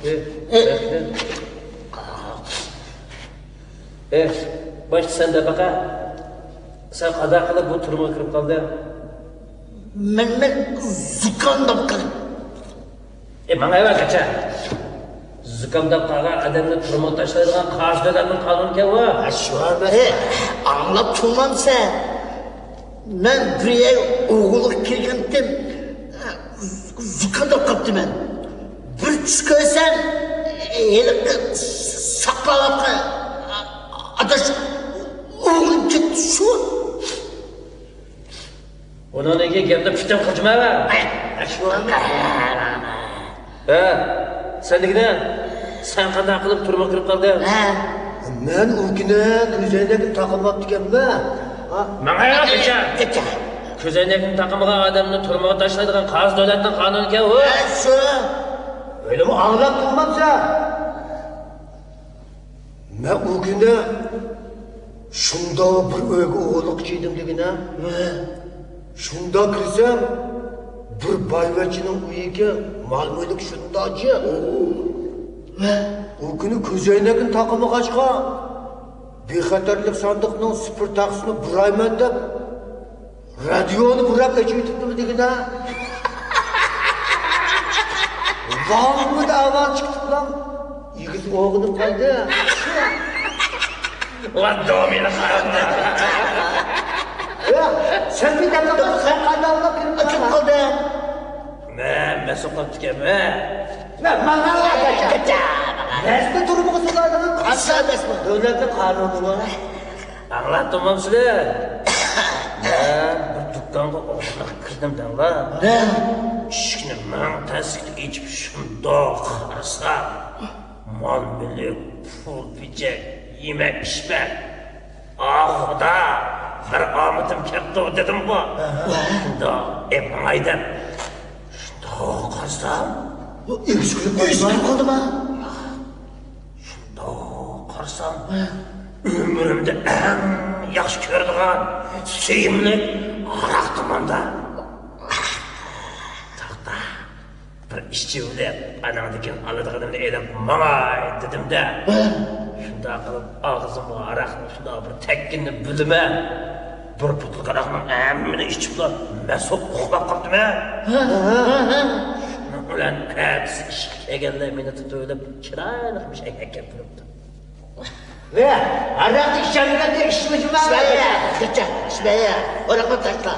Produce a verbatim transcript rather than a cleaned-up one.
ئى، ئى. ئى، باشتا سەن دە باقا. سەن قانداق قىلىپ بۇ تۈرمىگە كىرىپ قالدىڭ؟ مەن، مەن زۇكامداپ قېلىپ. ئى، ماڭا ئەۋە قاچا. زۇكامداپ قالغان ئادەمنى تۈرمىگە تاشلايدىغان قازى دۆلەتنىڭ قانۇنى ئىكەن ئۇ. ھە، شۇ ئەمەس. ئى، ئاڭلاپ تۇرمامسەن؟ مەن بىر يەرگە ئوغرىلىققا كىرگەنتىم. زۇكامداپ قاپتىمەن. بىر چۈش كۆرسەم، ھېلىقى ساقلاۋاتقان ئاداش ئوغرىلىپ كەتتى شۇ. ئۇنىڭدىن كېيىن گەپنى پۈتۈن قىلجىما. ھە، شۇ. ھە، سەن دېگىنە، سەن قانداق قىلىپ تۈرمىگە كىرىپ قالدىڭ؟ ھە. مەن ئۇ كۈنى كۆزەينەكنى تاقىماپتىكەنمەن. ھە. ماڭا ياق، كېچە. كېچە. كۆزەينەكنى تاقىمىغان ئادەمنى تۈرمىگە تاشلايدىغان قازى دۆلەتنىڭ قانۇنى ئىكەن ئۇ. ھە، شۇ. ئۆيلىمۇ ئاڭلاپ تۇرمامسەن؟ مەن ئۇ كۈنى شۇنداق بىر ئۆيگە ئوغرىلىققا چىدىم دېگىنە. ھە. شۇنداق كىرسەم، بىر بايۋەچچىنىڭ ئۆيىكى، مال-مۈلۈك شۇنداق جىق. ھە. ئۇ كۈنى كۆزەينەكنى تاقىمىغاچقا، بىخەتەرلىك ساندۇقىنىڭ سىفىر تاختىسىنى بۇرايمەن دەپ، رادىيونى بۇراپ ئېچىۋېتىپتىمۇ دېگىنە. ۋاڭ-ۋۇد ئاۋاز چىقىپ تۇرۇپ، ئېگىز ئوغرىنىپ قالدى. ۋا دومىنى قارىدى. يا، سەن بىر دەپ سەن قانداق كىرىپ قالدىڭ؟ مەن مەسۇل قىلىپتىكەنمەن. مەن ماڭا نەسلى تۇرمىغا سۇلايدىغان قانۇن ئەمەسمۇ؟ دۆلەتنىڭ قانۇنى بار. ئاڭلاپ تۇرمامسىلەر؟ مەن بىر دۇكانغا ئوغرىلىققا كىردىم دەڭلار. ھە. ئىشىكنى مىڭ تەسلىكتە ئېچىپ شۇنداق قارىسام، مال-مۈلۈك، پۇل-پېچەك، يېمەك-ئىچمەك. ئاھ، خۇدا، بىر ئامىتىم كەپتۇ دېدىمغۇ. شۇنداق ئېپ ماڭاي دەپ. شۇنداق قارىسام، ئېگىز كۈلۈپ قالدىما؟ شۇنداق قارىسام، ئۆمرۈمدە ئەڭ ياخشى كۆرىدىغان سۆيۈملۈك ھاراق تۇماندا. توختا، بىر ئىچىۋېلىپ، ئاناڭدىن كېيىن ئالىدىغىنىمنى ئېلىپ ماڭاي دېدىم-دە. شۇنداق قىلىپ، ئاغزىمغا ھاراقنى شۇنداق بىر تەككىنىنى بىلىمەن. بىر بوتۇلكا ھاراقنىڭ ھەممىنى ئىچىپلا، مەسۇل ئۇخلاپ قاپتىمەن. شۇنىڭ بىلەن ئەتىسى ئىشقا كەلگەنلەر مېنى تۇتۇۋېلىپ، چىرايلىق مۇشۇ ئەينەككە ئەكەپ بېرىپتۇ. ۋە ھاراقنى ئىچەلمىگەندە ئىشمۇ جۇما. ئىچمەيە، كېچە، ئىچمەيە. ھاراقنى تاشلا.